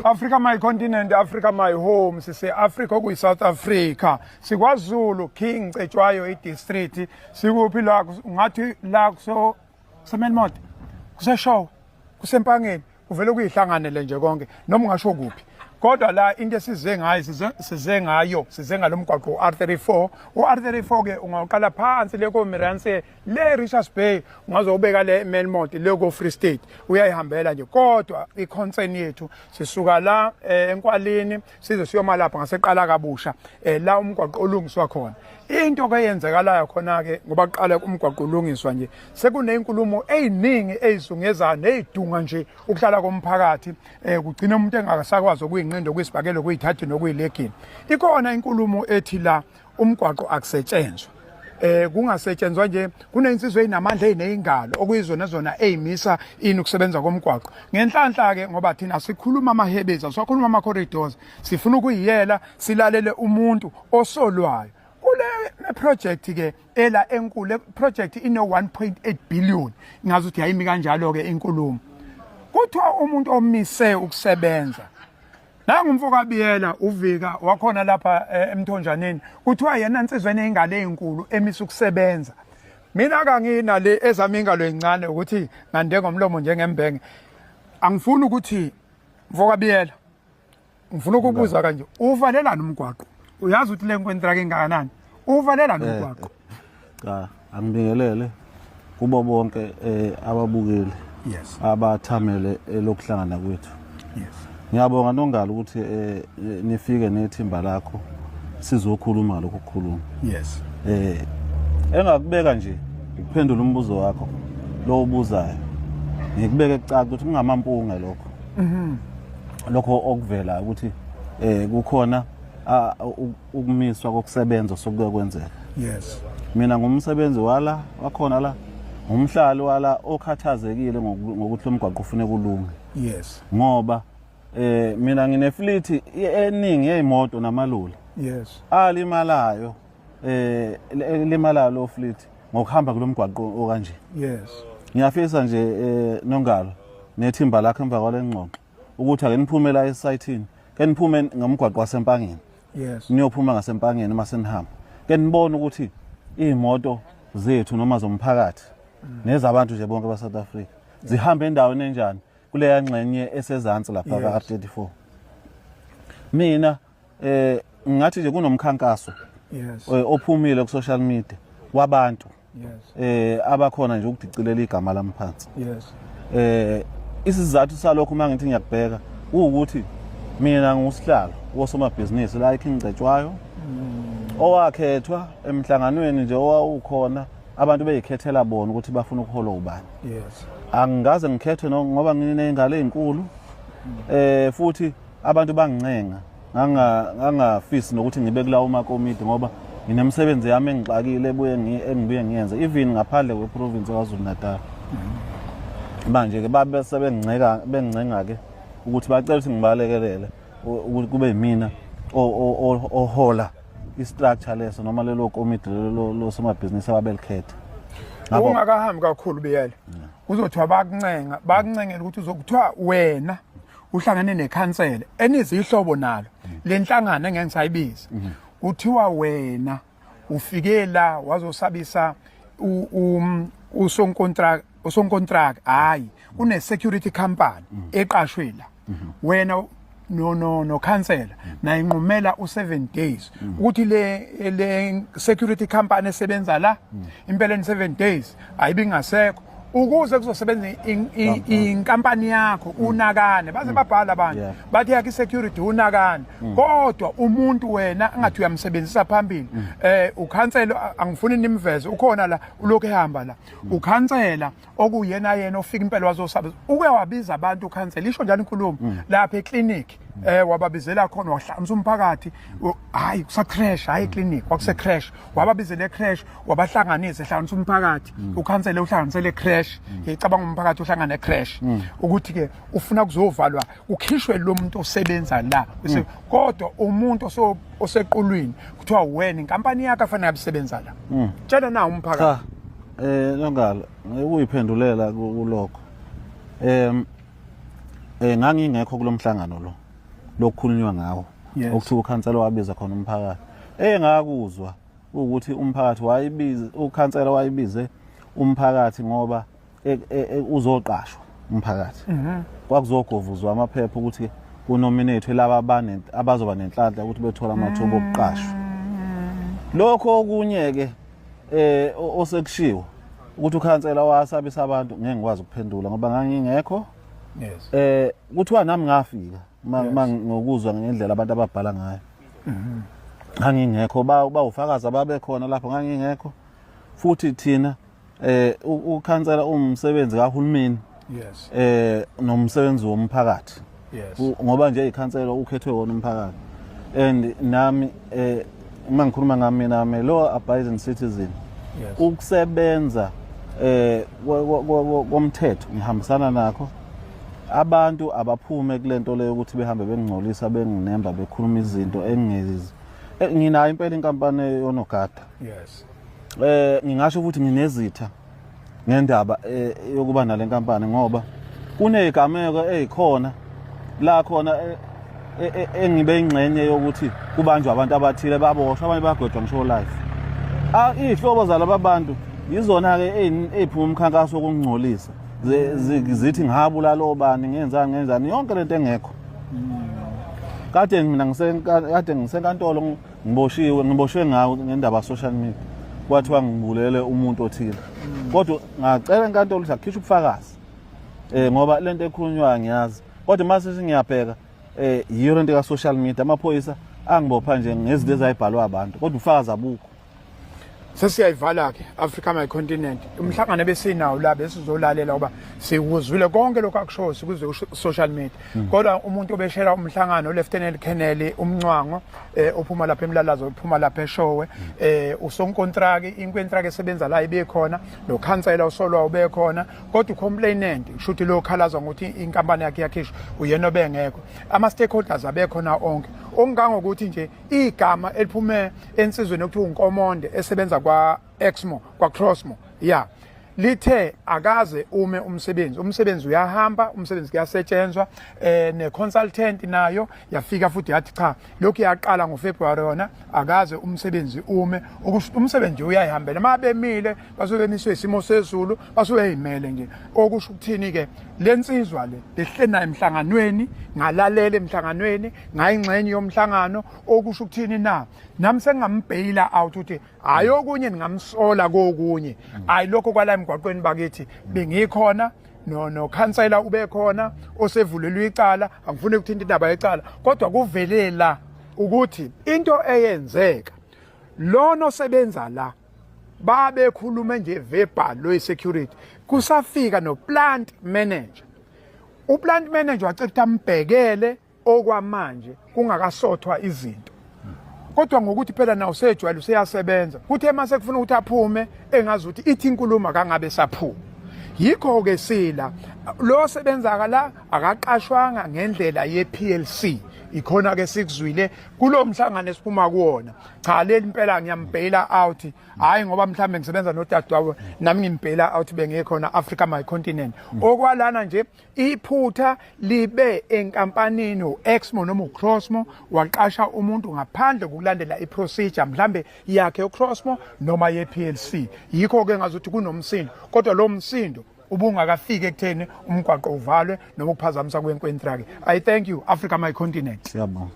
Africa my continent, Africa my home. Sise Africa okuyi South Africa. SikwaZulu King Cetshwayo idistrict. Sikuphi la ngathi la kuso seMelmoth. Kuseshow. Kusempangeni. Kuvele kuyihlanganele nje konke noma ungasho kuphi. Kodwa la into esize ngayo size ngayo size ngalomgwaqo u-R34. U-R34 ke ungawuqala phansi le ko Miranse le Richards Bay ungazobeka le Melmont le ko Free State uyayihambela nje kodwa i-concern yethu sisuka la eh, enkwalini size siyoma lapha ngaseqala kabusha eh, la umgwaqo olungiswa khona into ke yenzekalayo khona ke ngoba kuqala umgwaqo ulungiswa nje sekunezinkulumo eziningi ezizungezayo nezidunga nje ukuhlala komphakathi eh kugcina umuntu engasakwazi ukuyinqinda kuyisibhakelo kuyithathe nokuyilegini ikhona inkulumo ethi la umgwaqo akusetshenzwa eh kungasetshenzwa nje kunensizwa ezinamandla ezineyingalo okuyizona zona ezimisa ini ukusebenza komgwaqo ngenhlanhla ke ngoba thina sikhuluma amahebezi sikhuluma ama corridors sifuna ukuyiyela silalele umuntu osolwayo kule project ke ela enkulu project ino 1.8 billion ngazi ukuthi yayimi kanjalo ke inkulumo kuthiwa umuntu omise ukusebenza Nangu umfo kaBiyela uvika wakhona lapha eh, emthonjaneni kuthiwa yena insizwa eneyingalo ezinkulu emisa ukusebenza. Mina kangina le ezami ingalo encane ukuthi ngande ngomlomo njengembenge. Angifuni ukuthi mfo kaBiyela ngifuna ukubuza kanje uvalelani umgwaqo? Uyazi ukuthi le nkontraka ingakanani? Uvalelani eh, umgwaqo? Cha, angibingelele kubo bonke eh, ababukeli yes abathamele elokuhlangana kwethu. Yes. Ngiyabonga Nongalo ukuthi eh, nifike nethimba lakho sizokhuluma lokho kukhuluma. Yes. Eh engakubeka nje ukuphendula umbuzo wakho lo ubuzayo. Ngikubeke kucaca ukuthi kungamampunge lokho. Mhm. Lokho okuvela ukuthi eh kukhona ukumiswa kokusebenza sokuke kwenzeka yes mina ngumsebenzi wala wakhona la ngumhlali wala okhathazekile ngokuthi lomgwaqo ufune kulunge yes ngoba eh mina nginefleet eningi yezimoto namaloli yes alimalayo eh limalayo lo fleet ngokuhamba kulomgwaqo okanje yes ngiyafisa nje eh nongalo nethimba lakho emva kwalengxoxo ukuthi ake niphume la esayithini ke niphume ngomgwaqo wasempangeni yes niyophuma ngasempangeni uma senihamba ke nibone ukuthi iy'moto zethu noma zomphakathi nezabantu nje bonke ba-South Africa zihamba endaweni enjani kuleya ngxenye esezansi lapha ka-R34 mina eh ngathi nje kunomkhankaso yes eh, ophumile ku social media wabantu yes eh abakhona nje ukudicilela igama lami phansi yes eh isizathu salokho uma ngithi ngiyakubheka ukuthi mina ngusihlalo wosomabhizinisi la eKing Cetshwayo owakhethwa emhlanganweni nje owawukhona abantu beyikhethela bona ukuthi bafuna ukuholwa ubani yes angikaze ngikhethwe ngoba nginezingalo ezinkulu eh futhi abantu bangincenga ngangafisi nokuthi ngibe kulawo makomidi ngoba nginemisebenzi yami engixakile ebuye engibuye ngiyenze even ngaphandle kweprovince KwaZulu Natal manje ke babe sebenginceka bengincenga ke ukuthi bacela ukuthi ngibalekelele ukuthi kube yimina ohola i-structure leso noma lelo komidi lelo losomabhizinisi ababelikhetha ungakahambi kakhulu biyela kuzothiwa bakuncenga bakuncengela ukuthi uzokuthiwa wena uhlangane nekhansela enizihlobo nalo lenhlangano engeke ngisayibiza kuthiwa wena ufike la wazosabisa usonkontraka usonkontraka hayi kune security company eqashwe la wena no no no khansela nayinqumela u7 days ukuthi le le security company esebenza la impela 7 days ayibi ngasekho ukuze kuzosebenza inkampani yakho unakane baze babhala abantu bathi yakhe security unakane kodwa umuntu wena angathi uyamsebenzisa phambili eh ukhansela angifuni nimveze ukhona la ulokhu ehamba la ukhansela okuyena yena ofika impela wazosaba uke wabiza abantu ukhansela isho njalo inkulumo lapha eclinic eh wababizela khona wahlanganisa umphakathi hayi kusa crash hayi eclinic kwakuse crash wababizela ecrash wabahlanganisa ehlanganisa umphakathi ukhansela uhlanganisele crash ngicabanga umphakathi uhlangane crash ukuthi ke ufuna kuzovalwa kukhishwe lo muntu osebenza la kodwa umuntu osequlwini kuthiwa wena inkampani yakho afanele abisebenza la tshela na umphakathi cha eh Nongalo ngikuyiphendulela kulokho. Ngangingekho kulomhlangano lo lokukhulunywa ngawo okuthiwa ukhansela wabiza khona umphakathi. Engakuzwa ukuthi umphakathi wayibiza, ukhansela wayibize umphakathi ngoba uzoqashwa umphakathi. Kwakuzogovuzwa amaphepha ukuthi kunominate laba abazoba nenhlanhla ukuthi bethola amathuba okuqashwa. Lokho okunye ke osekushiwo ukuthi ukhansela wasabisa abantu, ngeke ngikwazi ukuphendula ngoba ngangingekho. Kuthiwa nami ngafika ngokuzwa ngendlela abantu ababhala ngayo. Ngangingekho, bawufakaza babekhona lapho, ngangingekho. Futhi thina ukhansela umsebenzi kahulumeni. Nomsebenzi womphakathi. Ngoba nje ikhansela ukhethwe wona umphakathi. And nami uma ngikhuluma ngami mina, I'm a law abiding citizen. Ukusebenza komthetho ngihambisana nakho. Abantu abaphume kulento leyo ukuthi behambe bengingcolisa, benginemba, bekhuluma izinto engingezi. Nginayo impela inkampani yonogada. Ngingasho ukuthi nginezitha ngendaba yokuba nale nkampani, ngoba kunezigameko ezikhona la khona engibe ingxenye yokuthi kubanjwa abantu abathile, baboshwa, abanye bagwetshwa ngisho life. Iy'hlobo zalaba bantu yizona-ke ey'phuma umkhankaso wokungcolisa, zithi ngihabulala obani, ngenzani ngenzani, yonke lento engekho. Kade mina kade ngisenkantolo, ngiboshiwe, ngiboshwe ngawo ngendaba social media, kwathiwa ngibulele umuntu othile, kodwa ngacela enkantolo ukuthi akukhishwe ubufakazi ngoba lento ekhulunywayo ngiyazi, kodwa mase sengiyabheka yiyo lento ka social media. Amaphoyisa angibopha nje ngezinto ezayibhalwa abantu, kodwa ubufakazi abukho. Sesiyayivala-ke Africa My Continent umhlangano ebesinawo la, besizolalela ngoba sikuzwile konke lokhu akushoyo, sikuzwe ku-social media. Kodwa umuntu obeshela umhlangano, Lieutenant Colonel uMncwango, ophuma lapha eMlalazo, ophuma lapha eShowe, usonkontraki, inkontraki esebenza la ibekhona, nokhansela usolwa ubekhona, kodwa ucomplainant, kusho ukuthi lo khalazwa ngokuthi inkampani yakhe yakhishwa, uyena obengekho. Ama-stakeholders abekhona onke, okungangokuthi nje igama eliphume ensizweni okuthiwa uNkomonde esebenza kwa-Exmo, kwa-Crossmo, ya lithe akaze ume umsebenzi, umsebenzi uyahamba, umsebenzi kuyasetshenzwa. Ne-consultant nayo yafika futhi yathi cha, lokhu yaqala ngoFebruary, yona akaze umsebenzi ume, okusho umsebenzi nje uyayihambela. Uma bemile basuke bemiswe isimo sezulu, basuke beyimele nje. Okusho ukuthini-ke, le nsizwa le behleli nayo emhlanganweni, ngalalela emhlanganweni, ngayingxenye yomhlangano. Okusho ukuthini na, nami sengingambheyila out ukuthi hhayi, okunye ningamsola kokunye, hhayi lokho kwala emgwaqweni bakithi bengikhona, no nokhansela ubekhona osevulelwe icala. Angifuni ukuthinta indaba yecala, kodwa kuvele la ukuthi into eyenzeka, lona osebenza la babekhulume nje verbal lo security, kusafika no plant manager. Uplant manager wacela ukuthi ambhekele okwamanje kungakasothwa izinto, kodwa ngokuthi phela nawo sejwayele, useyasebenza, kuthe mase kufuna ukuthi aphume engazi ukuthi ithi inkulumo kangabe saphuma. Yikho ke sila lo sebenza la akaqashwanga ngendlela ye-PLC. Ikhona ke sikuzwile kulo mhlangano esiphuma kuwona. Cha, leli impela ngiyambheyila out, hayi ngoba mhlambe ngisebenza nodadewabo, nami ngimbheyila out, bengikhona Africa My Continent. Okwalana nje iphutha libe enkampanini uExmo noma uCrossmo, waqasha umuntu ngaphandle kokulandela iprocedure mhlambe yakhe uCrossmo noma yePLC. Yikho ke ngazuthi kunomsindo, kodwa lo msindo ubungakafiki ekutheni umgwaqo uvalwe noma ukuphazamisa kwenkontraki. I thank you, Africa My Continent. Siyabonga.